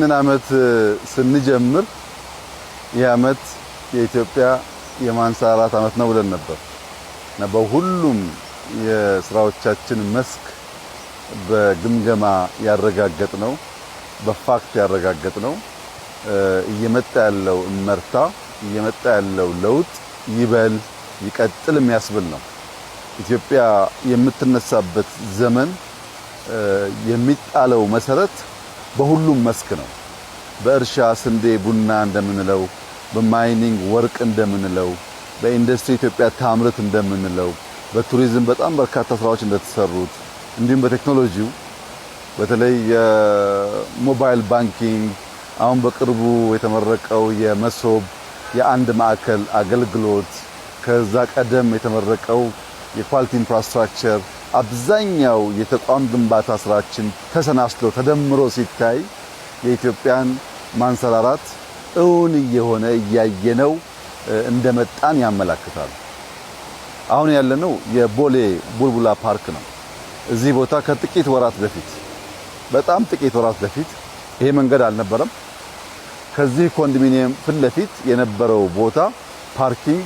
ይህንን አመት ስንጀምር ይህ አመት የኢትዮጵያ የማንሰራራት አመት ነው ብለን ነበር እና በሁሉም የስራዎቻችን መስክ በግምገማ ያረጋገጥነው፣ በ fact ያረጋገጥነው እየመጣ ያለው እመርታ፣ እየመጣ ያለው ለውጥ ይበል ይቀጥል የሚያስብል ነው። ኢትዮጵያ የምትነሳበት ዘመን የሚጣለው መሰረት በሁሉም መስክ ነው። በእርሻ ስንዴ፣ ቡና እንደምንለው፣ በ mining ወርቅ እንደምንለው፣ በኢንዱስትሪ ኢትዮጵያ ታምርት እንደምንለው፣ በቱሪዝም በጣም በርካታ ስራዎች እንደተሰሩት፣ እንዲሁም በቴክኖሎጂው በተለይ የ mobile banking፣ አሁን በቅርቡ የተመረቀው የመሶብ የአንድ ማዕከል አገልግሎት፣ ከዛ ቀደም የተመረቀው የ quality infrastructure፣ አብዛኛው የተቋም ግንባታ ስራችን ተሰናስሎ ተደምሮ ሲታይ የኢትዮጵያን ማንሰራራት እውን እየሆነ እያየነው እንደመጣን ያመላክታል። አሁን ያለነው የቦሌ ቡልቡላ ፓርክ ነው። እዚህ ቦታ ከጥቂት ወራት በፊት፣ በጣም ጥቂት ወራት በፊት ይሄ መንገድ አልነበረም። ከዚህ ኮንዶሚኒየም ፊት ለፊት የነበረው ቦታ parking፣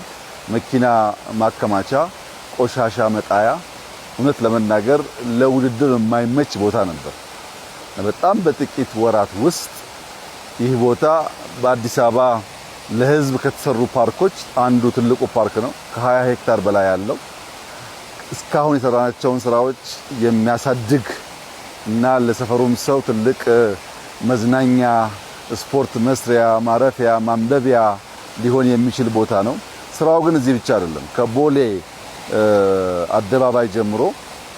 መኪና ማከማቻ፣ ቆሻሻ መጣያ፣ እውነት ለመናገር ለውድድር የማይመች ቦታ ነበር። በጣም በጥቂት ወራት ውስጥ ይህ ቦታ በአዲስ አበባ ለሕዝብ ከተሰሩ ፓርኮች አንዱ ትልቁ ፓርክ ነው። ከ20 ሄክታር በላይ ያለው፣ እስካሁን የሰራናቸውን ስራዎች የሚያሳድግ እና ለሰፈሩም ሰው ትልቅ መዝናኛ፣ ስፖርት መስሪያ፣ ማረፊያ፣ ማንበቢያ ሊሆን የሚችል ቦታ ነው። ስራው ግን እዚህ ብቻ አይደለም። ከቦሌ አደባባይ ጀምሮ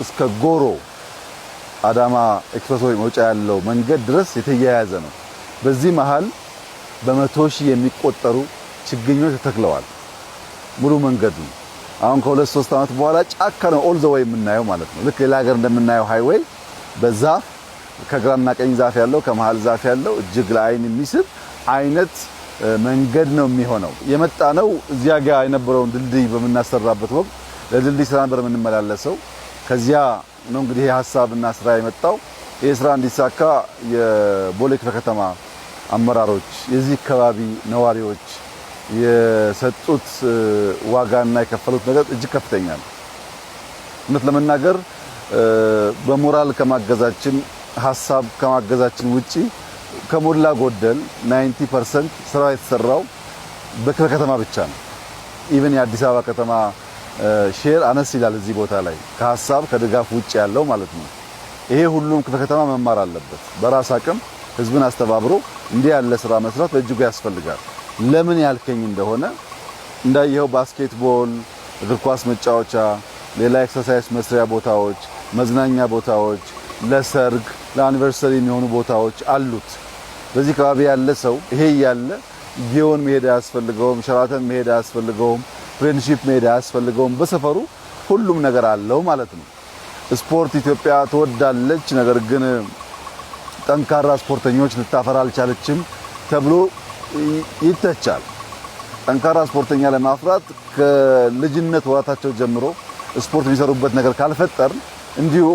እስከ ጎሮ አዳማ expressway መውጫ ያለው መንገድ ድረስ የተያያዘ ነው። በዚህ መሃል በ100,000 የሚቆጠሩ ችግኞች ተተክለዋል። ሙሉ መንገዱ አሁን ከ2-3 ዓመት በኋላ ጫካ ነው all the way የምናየው ማለት ነው። ልክ ሌላ ሀገር እንደምናየው highway በዛፍ ከግራና ቀኝ ዛፍ ያለው፣ ከመሃል ዛፍ ያለው፣ እጅግ ለአይን የሚስብ አይነት መንገድ ነው የሚሆነው። የመጣነው እዚያ ጋር የነበረውን ድልድይ በምናሰራበት ወቅት ለድልድይ ስራ ነበር የምንመላለሰው። ከዚያ ነው እንግዲህ ይሄ ሀሳብና ስራ የመጣው። ይህ ስራ እንዲሳካ የቦሌ ክፍለ ከተማ አመራሮች፣ የዚህ አካባቢ ነዋሪዎች የሰጡት ዋጋና የከፈሉት ነገር እጅግ ከፍተኛ ነው። እውነት ለመናገር በሞራል ከማገዛችን፣ ሀሳብ ከማገዛችን ውጪ ከሞላ ጎደል 90% ስራ የተሰራው በክፍለ ከተማ ብቻ ነው። Even የአዲስ አበባ ከተማ share አነስ ይላል እዚህ ቦታ ላይ ከሀሳብ ከድጋፍ ውጭ ያለው ማለት ነው። ይሄ ሁሉም ክፍለ ከተማ መማር አለበት። በራስ አቅም ህዝብን አስተባብሮ እንዲህ ያለ ስራ መስራት በእጅጉ ያስፈልጋል። ለምን ያልከኝ እንደሆነ እንዳየኸው basketball፣ እግር ኳስ መጫወቻ፣ ሌላ exercise መስሪያ ቦታዎች፣ መዝናኛ ቦታዎች፣ ለሰርግ ለ anniversary የሚሆኑ ቦታዎች አሉት። በዚህ ከባቢ ያለ ሰው ይሄ እያለ ጊዮን መሄድ አያስፈልገውም፣ ሸራተን መሄድ አያስፈልገውም፣ ፍሬንድሺፕ መሄድ አያስፈልገውም። በሰፈሩ ሁሉም ነገር አለው ማለት ነው። ስፖርት ኢትዮጵያ ትወዳለች፣ ነገር ግን ጠንካራ ስፖርተኞች ልታፈራ አልቻለችም ተብሎ ይተቻል። ጠንካራ ስፖርተኛ ለማፍራት ከልጅነት ወራታቸው ጀምሮ ስፖርት የሚሰሩበት ነገር ካልፈጠርን እንዲሁ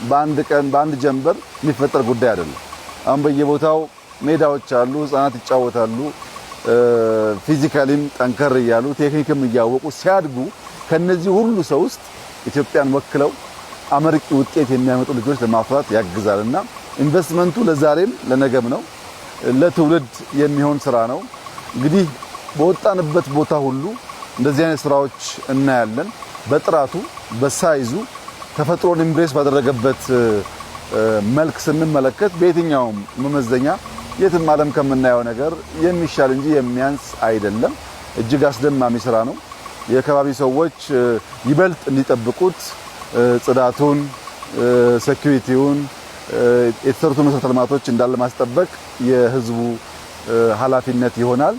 በአንድ ቀን በአንድ ጀንበር የሚፈጠር ጉዳይ አይደለም። አሁን በየቦታው ሜዳዎች አሉ፣ ህጻናት ይጫወታሉ። Physically ም ጠንከር እያሉ ቴክኒክም እያወቁ ሲያድጉ ከነዚህ ሁሉ ሰው ውስጥ ኢትዮጵያን ወክለው አመርቂ ውጤት የሚያመጡ ልጆች ለማፍራት ያግዛል እና ኢንቨስትመንቱ ለዛሬም ለነገም ነው፣ ለትውልድ የሚሆን ስራ ነው። እንግዲህ በወጣንበት ቦታ ሁሉ እንደዚህ አይነት ስራዎች እናያለን። በጥራቱ፣ በ size ኡ፣ ተፈጥሮን embrace ባደረገበት መልክ ስንመለከት በየትኛውም መመዘኛ የትም ዓለም ከምናየው ነገር የሚሻል እንጂ የሚያንስ አይደለም። እጅግ አስደማሚ ስራ ነው። የከባቢ ሰዎች ይበልጥ እንዲጠብቁት ጽዳቱን፣ security ውን፣ የተሰሩት መሰረተ ልማቶች እንዳለ ማስጠበቅ የህዝቡ ኃላፊነት ይሆናል።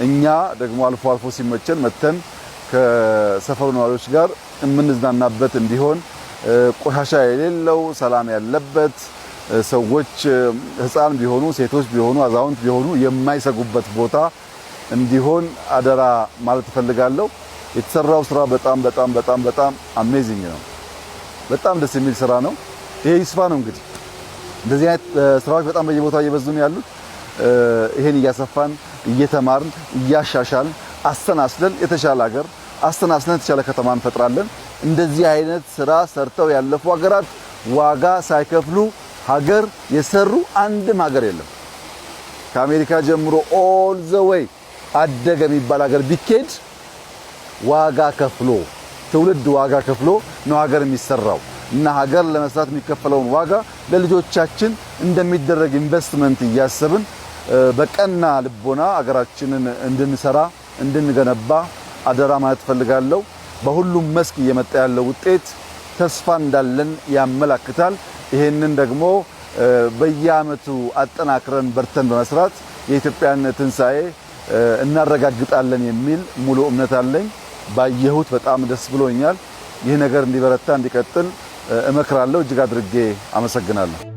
እኛ ደግሞ አልፎ አልፎ ሲመቸን መጥተን ከሰፈሩ ነዋሪዎች ጋር የምንዝናናበት እንዲሆን፣ ቆሻሻ የሌለው፣ ሰላም ያለበት፣ ሰዎች ህፃን ቢሆኑ፣ ሴቶች ቢሆኑ፣ አዛውንት ቢሆኑ የማይሰጉበት ቦታ እንዲሆን አደራ ማለት እፈልጋለሁ። የተሰራው ስራ በጣም በጣም በጣም በጣም amazing ነው። በጣም ደስ የሚል ስራ ነው። ይሄ ይስፋ ነው እንግዲህ። እንደዚህ አይነት ስራዎች በጣም በየቦታው እየበዙ ነው ያሉት። ይሄን እያሰፋን፣ እየተማርን፣ እያሻሻልን፣ አሰናስለን የተሻለ ሀገር፣ አሰናስለን የተሻለ ከተማ እንፈጥራለን። እንደዚህ አይነት ስራ ሰርተው ያለፉ ሀገራት፣ ዋጋ ሳይከፍሉ ሀገር የሰሩ አንድም ሀገር የለም። ከአሜሪካ ጀምሮ all the way አደገ የሚባል ሀገር ቢኬድ ዋጋ ከፍሎ፣ ትውልድ ዋጋ ከፍሎ ነው ሀገር የሚሰራው። እና ሀገር ለመስራት የሚከፈለውን ዋጋ ለልጆቻችን እንደሚደረግ ኢንቨስትመንት እያሰብን በቀና ልቦና ሀገራችንን እንድንሰራ፣ እንድንገነባ አደራ ማለት እፈልጋለሁ። በሁሉም መስክ እየመጣ ያለው ውጤት ተስፋ እንዳለን ያመላክታል። ይሄንን ደግሞ በየአመቱ አጠናክረን በርተን በመስራት የኢትዮጵያን ትንሳኤ እናረጋግጣለን የሚል ሙሉ እምነት አለኝ። ባየሁት በጣም ደስ ብሎኛል። ይህ ነገር እንዲበረታ፣ እንዲቀጥል እመክራለሁ። እጅግ አድርጌ አመሰግናለሁ።